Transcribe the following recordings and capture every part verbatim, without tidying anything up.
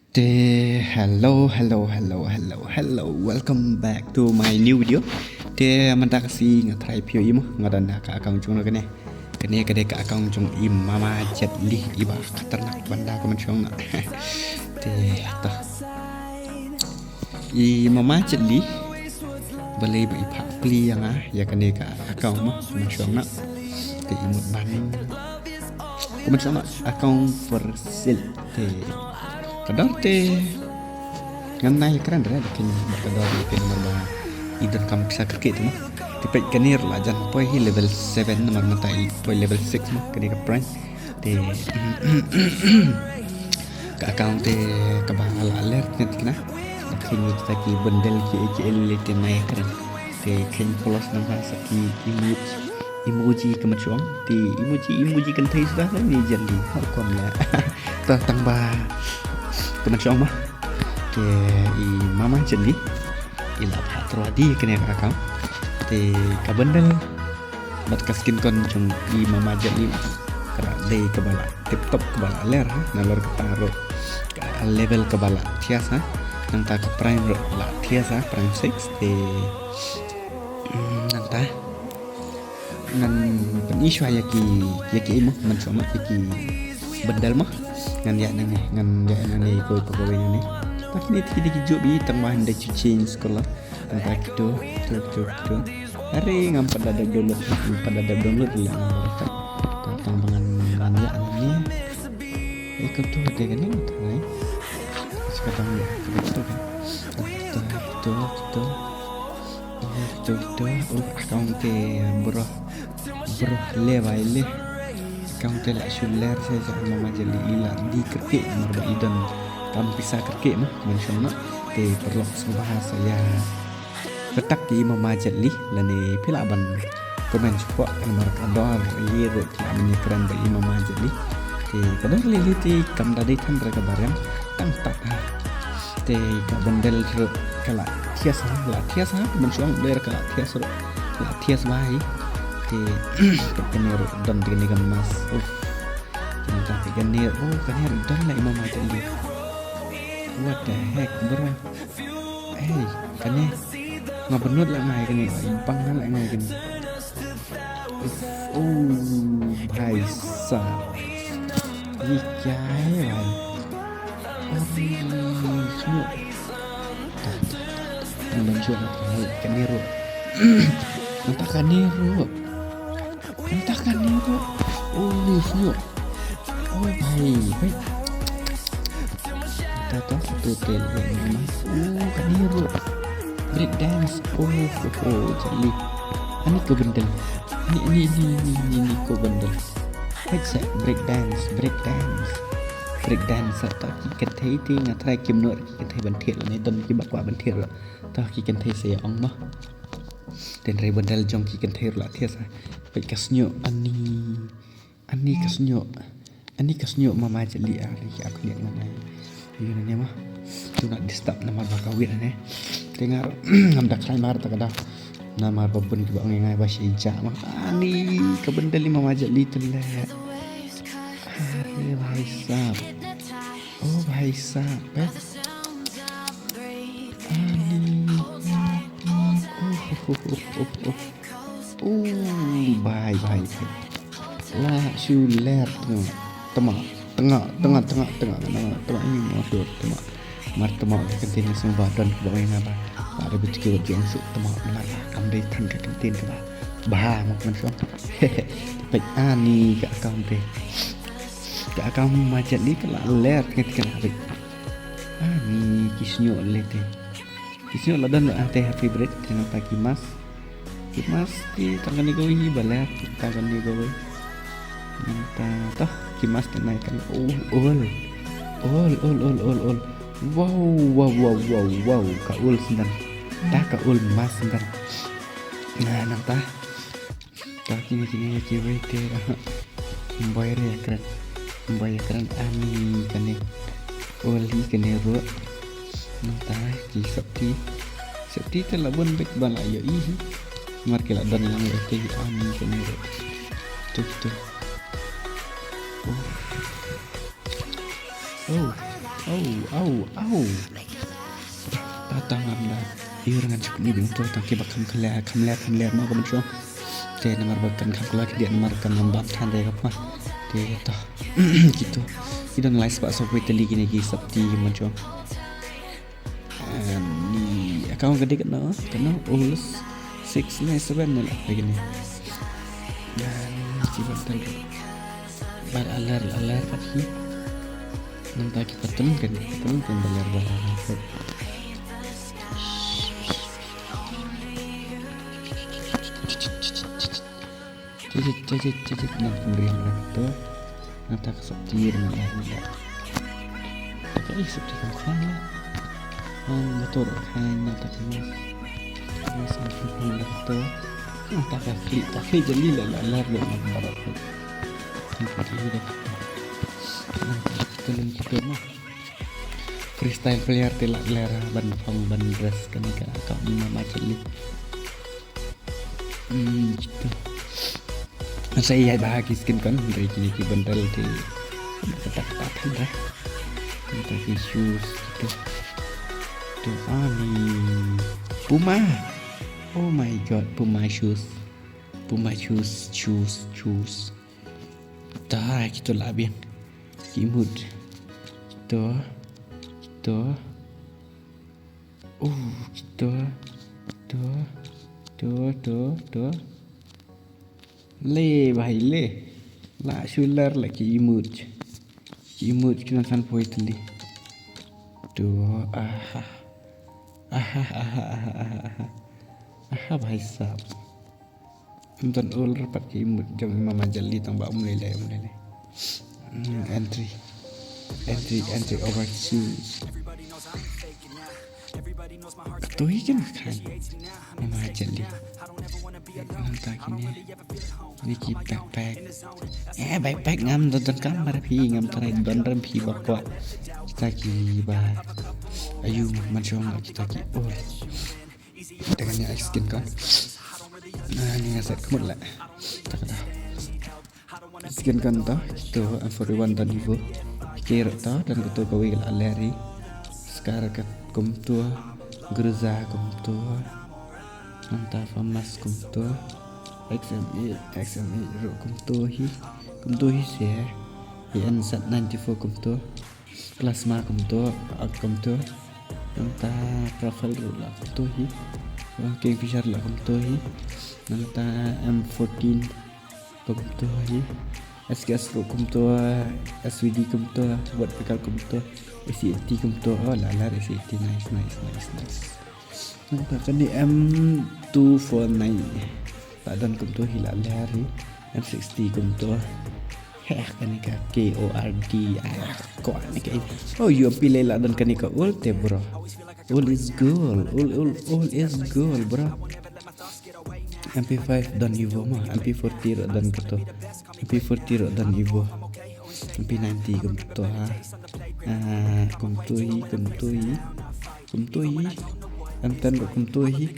Te hello, hello, hello, hello, hello. Welcome back to my new video. Te mynta ka sngi nga try phi ïohi mo, nga don ha ka account jong nga kane. Kane ka dei ka account jong i Mama Jet Li, i ba khatarnak ban da comment shong na. Te ta i Mama Jet Li balei ba i phah pli ïa nga ïa kane ka account mo, comment shong na. Te i mut ban comment shong na, account for sale. Te ka dor te ngan nai kren re da kine, ba ka dor ïa kine namar ba i donkam pisa cricket mo. Te peit kane ruh la jan poi hi level seven namar mynta i poi level six mo, kane ka Prime. Te ka account te kaba nga la ler kine te kine. Da kine kita ki bundle ki ki el te nai kren. Te kine plus nang ha sa ki emoji, emoji comment shong. Te emoji, emoji kynthei suda na ni jan di. How come la? Ta tang ba comment shong ma. Te i Mama Jet Li i la phah troh di kane ka account. Te ka bundle bad ka skin kon jong i Mama Jet Li ka la dei kaba la tip top, kaba la ler ha, nalor kata ruh ka level kaba la thiah ha. Nangta ka Prime ruh la thiah ha, Prime six. Te mm, nangta ngan pyni shuwa ïa ki, ïa ki mo, ngan shuwa ma ïa ki bundle mo. Ngan ïa nangne, ngan ïa nangne kawei pa kawei nangne. Peit kine te ki dei ki juh bha tang ba hynda ki change color. Nangta kito, kito, kito, kito. Are ngam pat da dep download, ngam pat da dep download leh namar ba tang ba ngan, ngan ïa nangne. Eh, kito te kane, right? Sa kata ngan ïa kito kan. Kito, kito, kito. Oh, kito, kito. Oh, account te bro. Bro, le bai le. Account te la shu ler sa sa Mama Jet Li, i la dih kyrkieh namar ba i donkam pisa kyrkieh mo, comment shong na. Te paralok sngewbha sa ïa kontak ïa i Mama Jet Li lane phi lah ban comment shapoh namar ka dor ïa ruh phi lah ban ïakren bad i Mama Jet Li. Te ka dor lei lei te kam da dei than re kaba rem tang tat ha. Te ka bundle ruh ka la thiah ha, la thiah ha, ka ban shong ler ka la thiah ruh, la thiah bha hi. Te kane ruh don te kane ka mask. Uff. Te nangta te kane, oh, kane ruh don la i Mama Jet Li. What the heck, bro? Hey, kane. Nga bynnud la ngai kane, bang la ngai kane. Oh, bhai sahab. Ye kya hai, bhai? Arey, shuh. Ngan shuh, kane ruh. Nangta kane ruh. Nangta kane ruh. Oh, shuh. Oh, bhai, bhai. Nangta to, to, to, to, to. Oh, kane ruh. Break dance. Oh, oh, oh, Jet Li. Ani ko bundle. Ani, ani, ani, ani, ani, ani ko bundle. Peit sa, break dance, break dance. Break dance sa, to ki kynthei te nga trai kim noh ki kynthei ban thied lane don kiba kwah ban thied ruh. To ki kynthei sa ïa ong mo. Te hynrei bundle jong ki kynthei ruh la thiah sa. Peit ka shñiuh ani. Ani ka shñiuh. Ani ka shñiuh Mama Jet Li, ari ki ap khlieh ngan ai. Ïa nane ma. Do not disturb namar ba ka wit nane. Te nga ruh ngam da khlaiñ mar ta ka daw. Namar ba bun kiba ong ïa nga ba shu ïa jah ma. Ani ka bundle i Mama Jet Li te leh. Are bhai sahab. Oh bhai sahab, eh. Ani. Oh, oh, oh, oh, oh. Oh, bhai, bhai, bhai. La shu ler tengah, tengah, tengah, tengah, tengah, tengah, tengah, ini motor, tengah. Mar tengah ka ktien sngewbha don kiba ong ïa nga ba la da bit ki wat jong suk tengah, mar kam dei than ka ktien kaba bha mo, kmen shong. Peit ani ka account te. Ka account Mama Jet Li ka la ler tengah tengah peit. Ani ki shñiuh lei te. Ki shñiuh la don la te ha favorite te nangta ki mask. Ki mask te tang kane kawei hi ba ler, tang kane kawei. Nangta to ki mask te nai kan ol, ol, ol, ol, ol, ol. Wow, wow, wow, wow, wow, ka ol sngewdang. Ta ka ol mask sngewdang. Nangta to kine, kine, kine, kine. Ym boi re ïakren. Ym boi ïakren ani kane. Oli kane ruh. Nangta ki sopti. Sopti te la bun beit ba la ïohi hi. Mar ki la don lang ïa te ani kane ruh. Tu, tu. Oh. Oh. Au, au, au. Ta tang am da. Ïa ngan shu pyni biang to tang kiba kham khleh, kham leh, kham leh ma ka mynshuwa. Te namar ba kan kham khleh ki dei namar kan ym bam than re ka pma. Te to. Kito. Ki dang lai spah sawphew tylli kine ki sopti mynshuwa. Ani account ka dei kano, kano old six nine seven ne la kine. Dan ki button. Bar alar, alar pat hi. Nangta ki button kan, button kan balar, balar. Jijit, jijit, jijit, nang pynriam nang to. Nangta ka sopti nang ai nang. Ka i sopti kam khain la. Nang motor khain nangta ka mas. Mas nang pynriam nang to. Nangta ka klik, ka klik jali la la la la nang barat. Nang pynriam nang to. Nang pynriam nang to ma. Freestyle player te la ler ban phong ban dress kane ka account ni ma ma jali. Hmm, kito. Sa ïa ba ki skin kan, hynrei kine ki bundle te kata kata kan re. Kata ki shoes kito. To ani Puma. Oh my god, Puma shoes. Puma shoes, shoes, shoes. Ta kito la biang. Ki emote. Kito. Kito. Uh, kito, to, to, to, to. Le, bhai, le. La shu lar la ki emote. Ki emote ki nang san poi tali. To, aha. Aha, aha, aha, aha, aha. Aha, bhai sahab. Ym don ul pat ki emote jong i mama jali tang ba um lei lei, um lei lei. Hmm, entry. Entry, entry over shoes. Kto hi kine khan. Mama jali. Nangta kine. Ni ki backpack. Eh, backpack ngam don, don kam bar phi, ngam trai don rem phi ba kwah. Kita ki ba. Ayu man shong kita ki. Oh. Te kan ïa skin kan. Ah, ni nga set khmut la. Ta kata. Skin kan ta, kito M forty-one don Evo. Kito ta, don kito kawei ka la leri. Scar ka kumto, Groza kumto. Nangta Famas kumto. X M eight, X M eight ruh kumto hi. Kumto hi se. N Z ninety-four kumto. Plasma kumto, ak kumto. Nangta Profile ruh la kumto hi. Kingfisher la kumto hi. Nangta M fourteen kumto hi. S K S ruh kumto, S V D kumto, Wat Pekal kumto, A C eighty kumto. Oh, la la, A C eighty, nice, nice, nice, nice. Nangta kane M two four nine. La don kumto hi la leri. M sixty kumto. Heh, kane ka K O R D. Ah, ko ne ka. Oh, U M P le la don kane ka ul te, bro. Ul is gold. Ul, ul, ul is gold, bro. M P five don Evo ma. M P forty ruh don kato. M P forty ruh don Evo. M P ninety kumto ha. Ah, kumto hi, kumto hi. Kumto hi. M ten ruh kumto hi.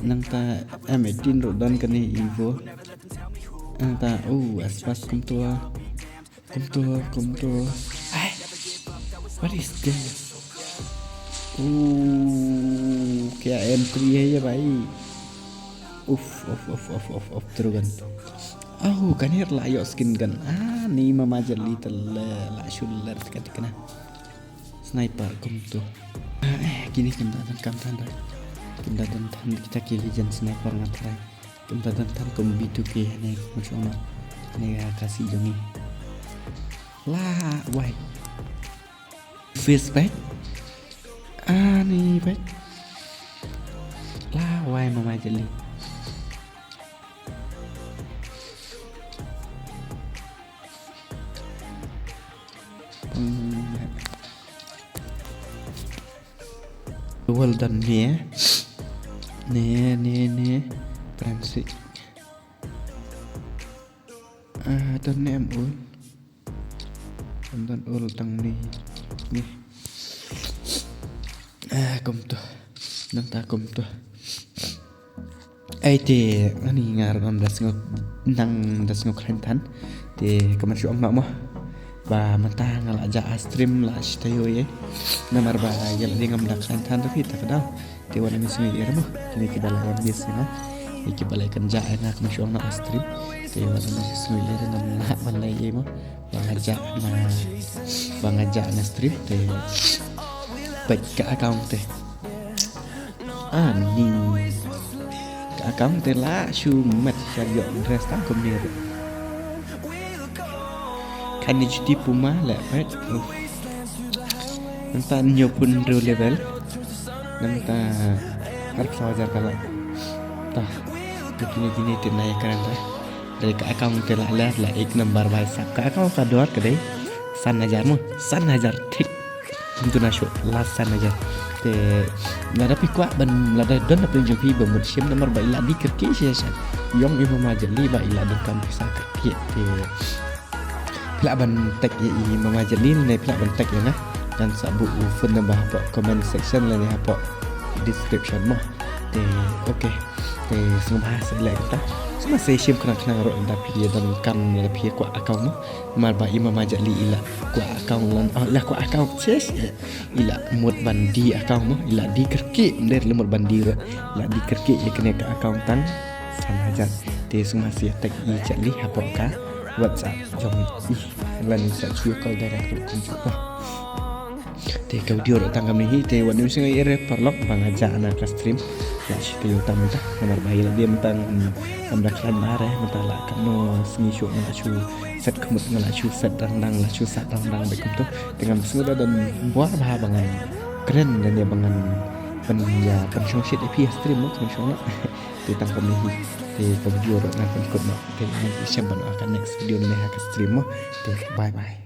Nangta M eighteen ruh don kane Evo. Nangta, oh, Aspas kumto. Kumto, kumto. Ai. What is this? Oh, kya entry hai ye bhai. Uff, uff, uff, uff, uff, uff, true gun. Oh, kan her la ïoh skin gun. Ah, ni mama jali tele la shuler tika tika na. Sniper kumto. Ah, eh, kine kim da don kam than da. Kim da don than kita ki legend sniper nga try. Kim da don than kum B two K ne, macam mana. Ne ya kasi jongi. La, wai. Face pack. Ah, ni pack. La, wai mama jali. Hmm. Well done, ne. Ne, ne, ne. Forensic. Ah, don ne em ul. Em don ul tang ni. Ni. Ah, kumto. Nangta kumto. Ai te, ani nga ruh ngam da sngew, nang da sngew khlaiñ than. Te, ka man shu ong noh mo. Ba mynta nga la jah ha stream la shi taïew ïa. Namar ba ïa la dei ngam da khlaiñ than ruh hi ta ka daw. Te wat nym sngew ïa mo. Kine kiba la ïa miss ïa nga, ïa kiba la ïa kynjah ïa nga kumno shuh na stream. Te wat nym sngew ïa, ngam lah ban leh ïa mo. Ba nga jah na, ba nga jah na stream te peit ka account te. Ani ka account te la shu met sha ïoh dress tang kumne ruh. Kane juti puma leh peit. Nangta hynñiew phew hynriew level. Nangta arphew saw hajar ka la. Tah. Kine kine te na ïa kren tah. Dei ka account te la leh la ek number bai sap. Ka account ka dor ka dei san hajar mo. San hajar thik. Kumtu na shuh last san hajar. Te lada phi kwah ban, lada don na pynjop phi ba mut shim namar ba i la dih kyrkieh shisha. Ïong i Mama Jali ba i la donkam pisa kyrkieh te. Phi lah ban tag ïa i Mama Jali ne phi lah ban tag ïa nga. Ngan sa buh u phone number hapoh comment section lane hapoh description mo. Te okay. Te sngewbha sa leh kumta. Sngewbha sa shim khnang khnang ruh lada phi ïa donkam lada phi ïa kwah account mo. Namar ba i Mama Jali i la kwah account lan, oh, i la kwah account. Yes. I la mut ban dih account mo, i la dih kyrkieh, ym dei la mut ban dih ruh. I la dih kyrkieh ïa kane ka account tang san hajar. Te sngewbha sa ïa tag i Jali hapoh ka WhatsApp jong i. Lane sa shu call direct ruh kumjuh mo. Te ka video ruh tang kumne hi, te wat nym sngew ïa re paralok ba nga jah na ka stream. La shi taïew tam ta, namar ba ïa la dei mynta ngam da khlaiñ ba re, mynta la katno sngi shuh nga la shu set khmut, nga la shu set dang dang, la shu sat dang dang bad kumto. Te ngam sngew da don bor bha ba ngan kren lane ba ngan pyn ïa pynshongshit ïa phi ha stream mo, pynshong noh. Te tang kumne hi. Te ka video ruh ngan pynkut noh. Te ngin ïashem ban ha ka next video ne ha ka stream mo. Te bye bye.